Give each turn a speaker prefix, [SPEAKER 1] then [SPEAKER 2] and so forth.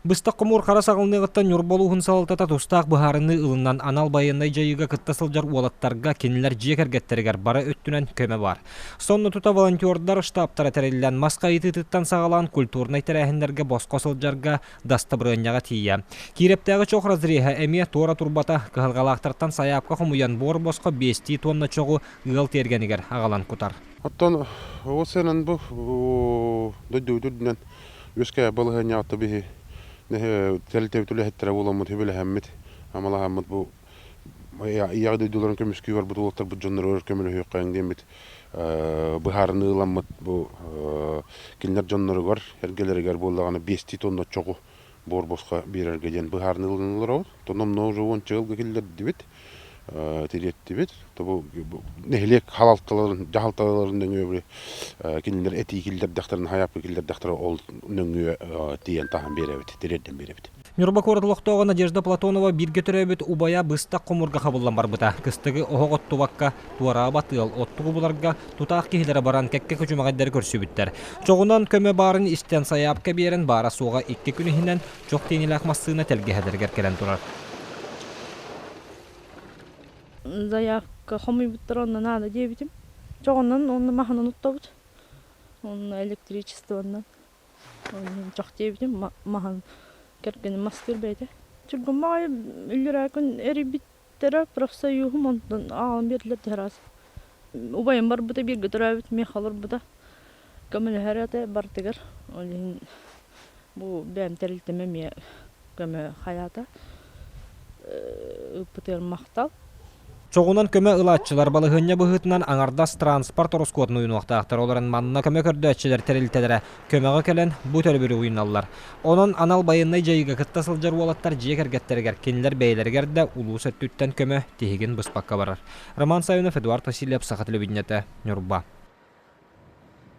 [SPEAKER 1] Быстах хомуур хара саҕаланыаҕыттан Ньурба улууһун салалтата тустаах быһаарыныы ылынан анал байыаннай дьайыыга кытта сылдьар уолаттарга кинилэр дьиэ кэргэттэригэр бары өттүнэн көмө баар. Сонно тута волонтердар штабтара тэриллэн мас хайытыытыттан саҕалаан культурнай тэрээһиннэргэ босхо сылдьарга дастабырыанньаҕа тиийэ. Киирэптээҕи чох разреһа эмиэ туора турбата, кыһалҕалаахтартан сайаапка хомуйан буор босхо биэстии тонна чоҕу ыал тиэргэнигэр аҕалан кутар.
[SPEAKER 2] Оттон ол сыанан бу дойдубут үрдүнэн үөскэ балаһыанньаҕа биһи тэрилтэбит үлэһиттэрэ буоламмыт үбүлэһэммит амалаһаммыт бу ийэҕэ дойдуларын көмүскүү барбыт уолаттарбыт дьонноругар көмөлөһүөххэйиҥ диэммит быһаарыныы ыламмыт бу кинилэр дьонноругар эргэлэригэр буоллаҕына биэстии тонна чоҕу буор босхо биэрэргэ диэн быһаарыныы ылыныллар Тономно уже уонча ыалга киллэрдибит тириэртибит. Бу нэһилиэк халалталарын, дьаһалталарын нөҥүө кинилэр этии киллэрдэхтэрин, хайаапка киллэрдэхтэрэ ол нөҥүө тиийэн таһан биэрэбит, тириэрдэн биэрэбит.
[SPEAKER 1] Ньурба куорат олохтооҕо Надежда Платонова бииргэ төрөөбүт убайа быстах хомуурга хабыллан барбыта. Кыстыгы оһох оттубакка, туораабат ыал оттугу буларга тутаах киһилэрэ баран кэккэ күчүмэҕэйдэри көрсүбүттэр. Чоҕунан көмө баарын истэн сайаапка биэрэн баара-суоҕа 2 күн иһинэн чох тиэнилээх массыына тэлгэһэлэригэр кэлэн турар.
[SPEAKER 3] Заявка хомуйбуттар онно наада диэбитим. Чоҕунан уонна маһынан оттобут. Онно электричествонан. Чох диэбитим маһын кэргэним мастыыр бэйэтэ. Чургумаҕай үллэрээ күн эрийбиттэрэ профсоюһум онтон аҕалан биэрдилэр төһө Убайым барбыта бииргэ төрөөбүт миэхэ олорбута. Көмөлөһөр этэ барытыгар. Ол иһин Бу бэйэм тэрилтэм эмиэ көмө хайаата ыыппытыгар махтал.
[SPEAKER 1] Чоҕунан көмө ылааччылар балаһыанньа быһыытынан аҥардас транспорт ороскуотун уйунуохтаахтар. Олорон манна көмө көрдөөччүлэр тэрилтэлэрэ көмөҕө кэлэн бу төлөбүрү уйуналлар. Онон анал байыаннай дьайыыга кытта сылдьар уолаттар дьиэ кэргэттэригэр, кинилэр бэйэлэригэр да улуус өттүттэн көмө тиһигин быспакка барар. Роман Савинов, Эдуард Васильев, Саха телевидениетэ, Ньурба.